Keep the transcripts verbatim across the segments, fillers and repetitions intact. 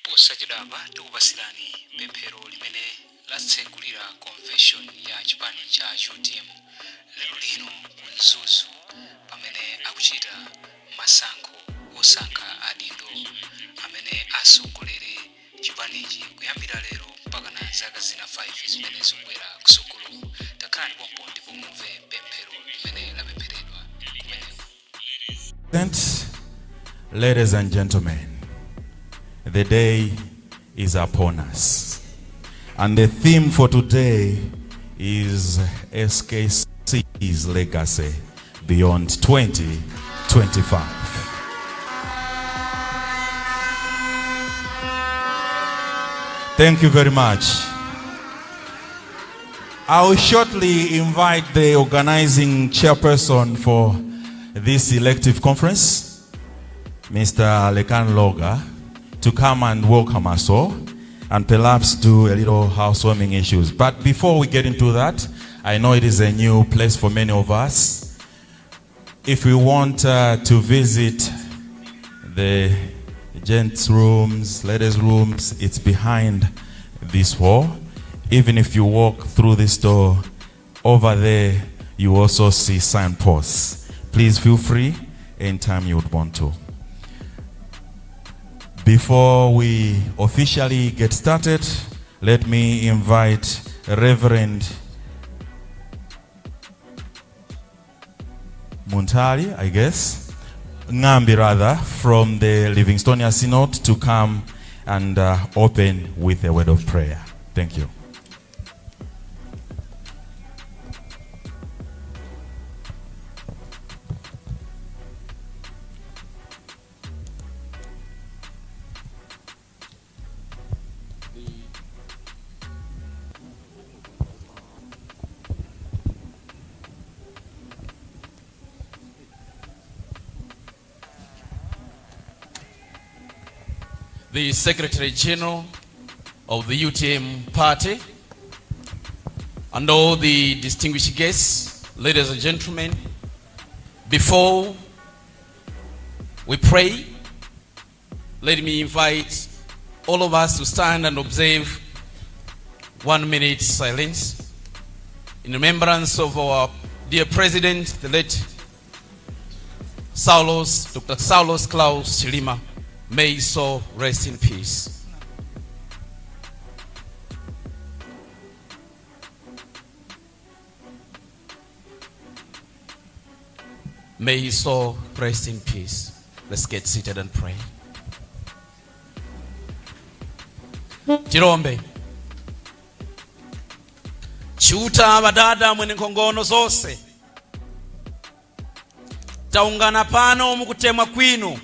Posachedwapa tikupasirani pemphero limene latsegulira convention ya chipani cha U T M lero lino ku Mzuzu, pamene akuchita masankho osankha adindo amene asongolere chipanichi kuyambira lero mpaka na zaka zina five zimene zikubwera kusukuluku. Takhalani pompo ndipo mumve pemphero limene lapempheredwa kumeneko. Ladies and gentlemen, the day is upon us. And the theme for today is S K C's legacy beyond twenty twenty-five. Thank you very much. I will shortly invite the organizing chairperson for this elective conference, Mister Lekan Loga, to come and welcome us all and perhaps do a little housewarming issues. But before we get into that, I know it is a new place for many of us. If you want, uh, to visit the gents' rooms, ladies' rooms, it's behind this wall. Even if you walk through this door, over there, you also see signposts. Please feel free anytime you would want to. Before we officially get started, let me invite Reverend Muntali, I guess, Ngambi rather, from the Livingstonia Synod to come and, uh, open with a word of prayer. Thank you. The Secretary General of the U T M Party, and all the distinguished guests, ladies and gentlemen, before we pray, let me invite all of us to stand and observe one minute silence in remembrance of our dear President, the late Saulos, Doctor Saulos Klaus Chilima. May his soul rest in peace. May his soul rest in peace. Let's get seated and pray. Tirombe. Chiuta, Ŵadada mwenenkhongono zose, tawungana pano mu kutemwa kwinu.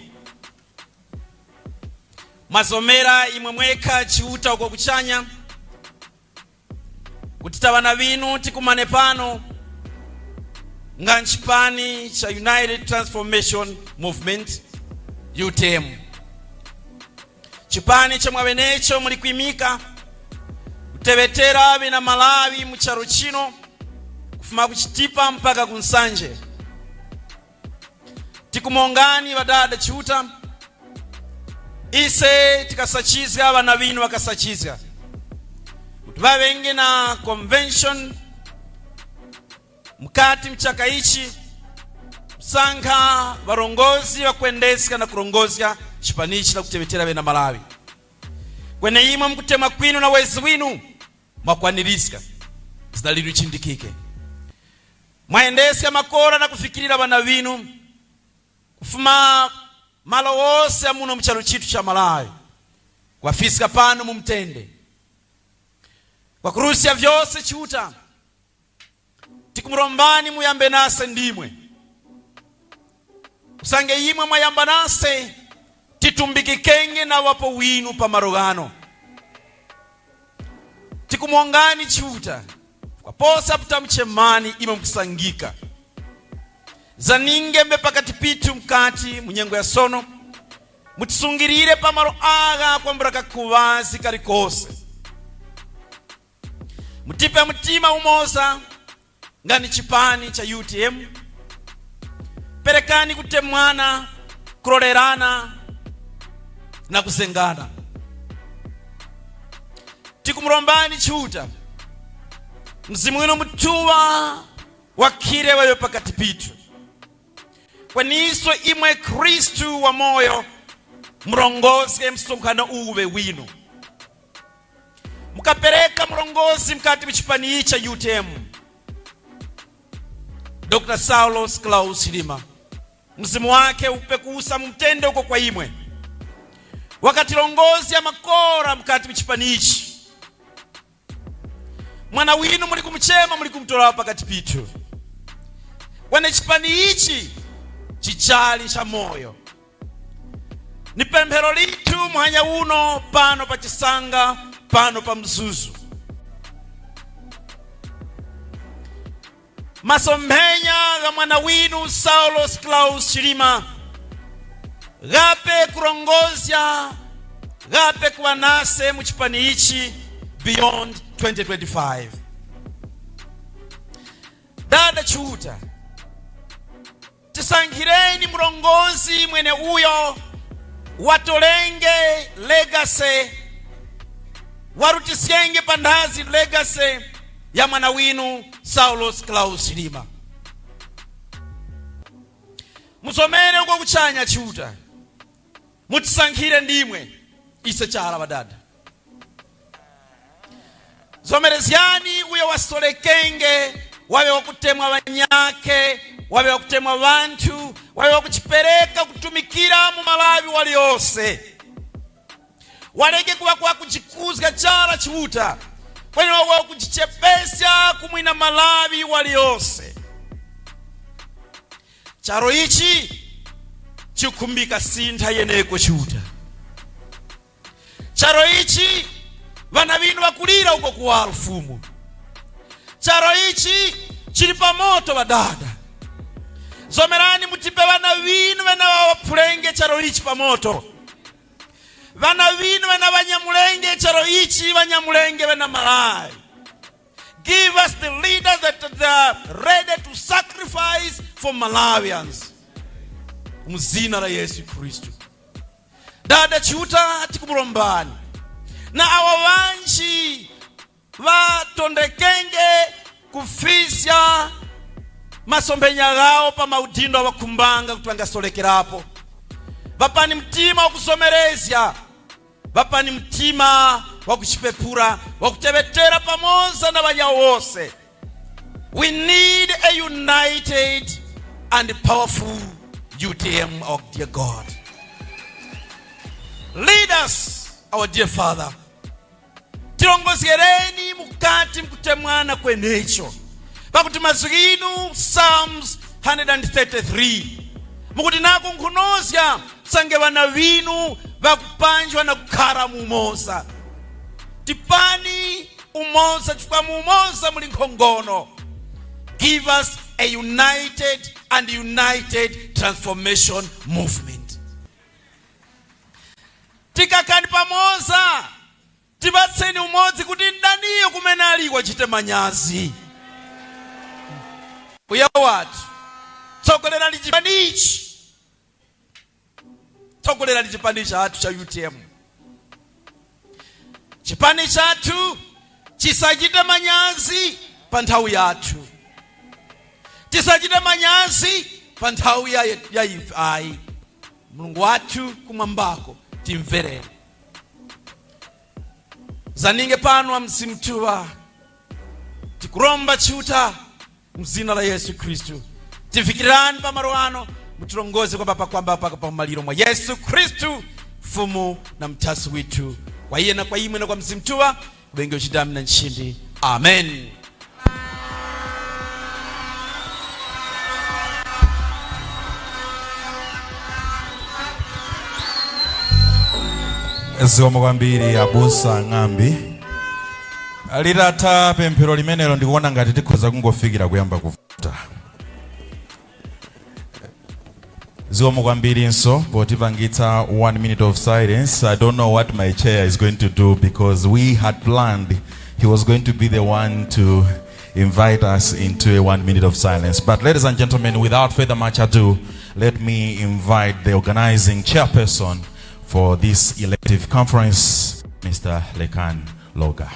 Mwazomera imwe mwekha Chiuta uko kuchanya, kuti ta ŵana ŵinu tikumane pano nga nchipani cha United Transformation Movement, U T M. Chipani chomwe mwaŵenecho muli kwimika kuteŵetera ŵena Malawi mu charu chino, kufuma ku Chitipa mpaka ku Nsanje. Tikumongani Ŵadada Chiuta, ise tikasachizga, ŵana ŵinu ŵakasachizga kuti ŵaŵenge na convention mukati mchaka ichi, kusankha ŵarongozgi ŵakwendeska na kurongozga chipanichi na kuteŵetera ŵena Malawi. Kweni imwe mukutemwa kwinu na wezi winu mwakwanirizga. Zina linu lichindikike. Mwayendeska makora na kufikirira ŵana ŵinu kufuma malo wose amuno mu charu chithu cha Malawi, kuŵafiska pano mu mutende. Kwakuruska vyose Chiuta, tikumurombani muyambe nase ndimwe. Usange imwe mwayamba nase, titumbikikenge na ŵapo winu pa malo ghano. Tikumongani Chiuta, kwa pose apo tamuchemani imwe mukusangika. Zaninge mbe pakati pithu mukati mu nyengo ya sono, mutisungirire pa malo agha kwambula kakhuŵazi kalikose. Mutipe mtima umoza nga ni chipani cha U T M. Perekani kutemwana, kulolerana na kuzengana. tikumurombani Chiuta, Mzimu winu Mutuŵa wakhire waŵe pakati pithu. Kweniso imwe Khristu wamoyo, murongozge msonkhano uwu uŵe winu. Mukapereka murongozgi mukati mu chipani ichi cha U T M, Doctor Saulos Klaus Chilima. Mzimu wakhe upekusa mu mtende uko kwa imwe. Wakatirongozga makora mukati mu chipani ichi. Mwana winu muli kumuchema, muli kumutorapo pakati pithu. Kweni chipani ichi chichali cha moyo. Ni pemphero lithu muhanya uno pano pa chisanga, pano pa mzuzu. Masomphenya gha mwana winu Saulos Klaus Chilima ghape kurongozga, ghape kuŵa nase mu chipani ichi beyond twenty twenty-five. Dada Chiuta, tisankhireni murongozgi mweneuyo watorenge legacy, warutiskenge panthazi legacy ya mwana winu Saulos Klaus Chilima. Muzomere uko kuchanya Chiuta, mutisankhire ndimwe ise chara ŵadada. Zomerezgani uyo wasorekenge, waŵe wakutemwa ŵanyakhe, waŵe wakutemwa ŵanthu, waŵe wakuchipereka kutumikira mu Malawi waliyose. Waleke kuŵa kwakujikuzga chara Chiuta, kweni wakujichepeska ku mwina Malawi waliyose. Charo ichi chikukhumbika sintha yeneko Chiuta. Charo ichi, ŵana ŵinu ŵakulira uko kuwaro Fumu. Charo ichi chili pa moto ŵadada. Zomerani mutipe ŵana ŵinu ŵeneŵa ŵaphulenge charo ichi pa moto. Ŵana ŵinu ŵeneŵa ŵanyamulenge charo ichi, ŵanyamulenge ŵana Malawi. Give us the leaders that are ready to sacrifice for Malawians. Mu zina la Yesu Khristu. Dada Chiuta, tikumurombani. Na awa ŵanji ŵatondekenge kufiska masomphenya ghawo pa maudindo ghaŵakhumbanga kuti ŵangasorekerapo. Ŵapani mtima wakuzomerezga. Ŵapani mtima wakuchipepura, wakuteŵetera pamoza na ŵanyawo wose. We need a united and powerful U T M, our dear God. Lead us, our dear Father. Tirongozgereni mukati mkutemwana kwenecho. Pakuti mazgu ghinu, Psalms one hundred thirty-three, mukuti nako nkhunozga usange ŵana ŵinu ŵakupanjwa na kukhara mu umoza. Tipani umoza, chifukwa mu umoza muli nkhongono. Give us a united and united transformation movement. Tikakani pamoza, tipatseni umodzi kuti ndaniyo kumene ali wachite manyazi. Uya wati, tsogolerani chipani ichi. Tsogolerani chipani chathu cha U T M. Chipani chathu chisachite manyazi pa nthawi yathu. Tisachite manyazi pa nthawi ya, ya ife ayi. Mulungu wathu kumwambako, timvereni. Zaninge pano a Mzimu Mutuŵa, tikuromba Chiuta mu zina la Yesu Khristu. Tifikirani pa malo ano, mutilongoze kwamba pakwamba mpaka pa maliro mwa Yesu Khristu, Fumu na Muthasi withu. Kwa iye na kwa imwe na kwa Mzimu Mutuŵa, uŵenge uchindami na nchindi. Amen. Zikomo kwambiri abusa Ng'ambi. Litatha pemphero limenelo, ndikuona ngati tikhoza kungofikira kuyamba kuvota. Zikomo kwambirinso potipangitsa one minute of silence. I don't know what my chair is going to do, because we had planned he was going to be the one to invite us into a one minute of silence. But ladies and gentlemen, without further much ado, let me invite the organizing chairperson for this elective conference, Mister Lekan Loga.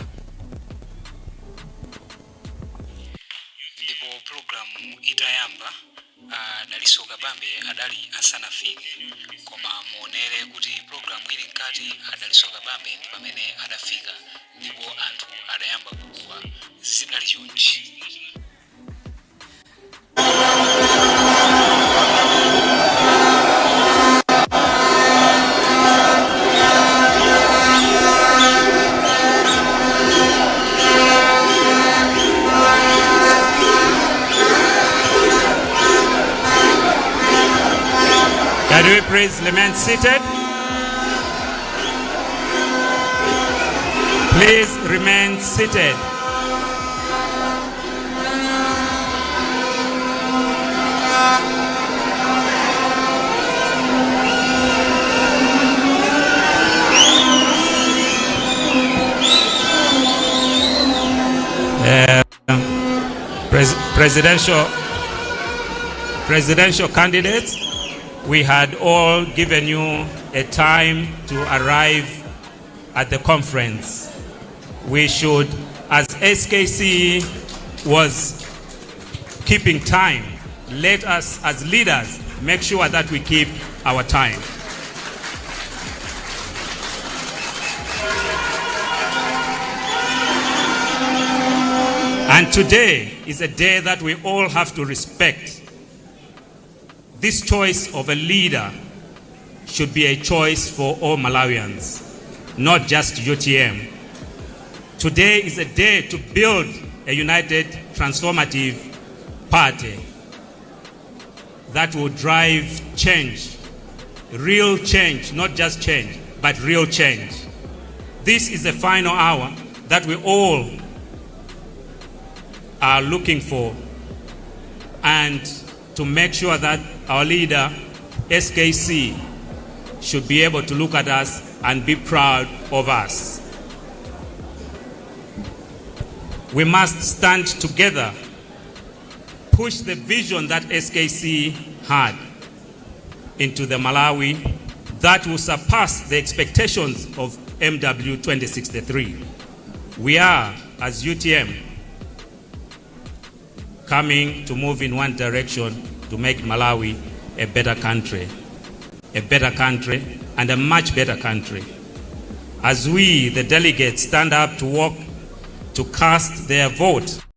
adali asanafike, koma muonere kuti pulogalamu ili mkati adaliso kabambe ndi pamene adafika, ndipo anthu adayamba kukuwa. Zidali chonchi. Can we please remain seated? Please remain seated. Uh, pres- presidential, presidential candidates, we had all given you a time to arrive at the conference. We should, as S K C was keeping time, let us as leaders make sure that we keep our time. And today is a day that we all have to respect. This choice of a leader should be a choice for all Malawians, not just U T M. Today is a day to build a united, transformative party that will drive change, real change, not just change, but real change. This is the final hour that we all are looking for, and to make sure that our leader, S K C, should be able to look at us and be proud of us. We must stand together, push the vision that S K C had into the Malawi that will surpass the expectations of M W twenty sixty-three. We are, as U T M, coming to move in one direction to make Malawi a better country, a better country, and a much better country. As we, the delegates, stand up to walk, to cast their vote,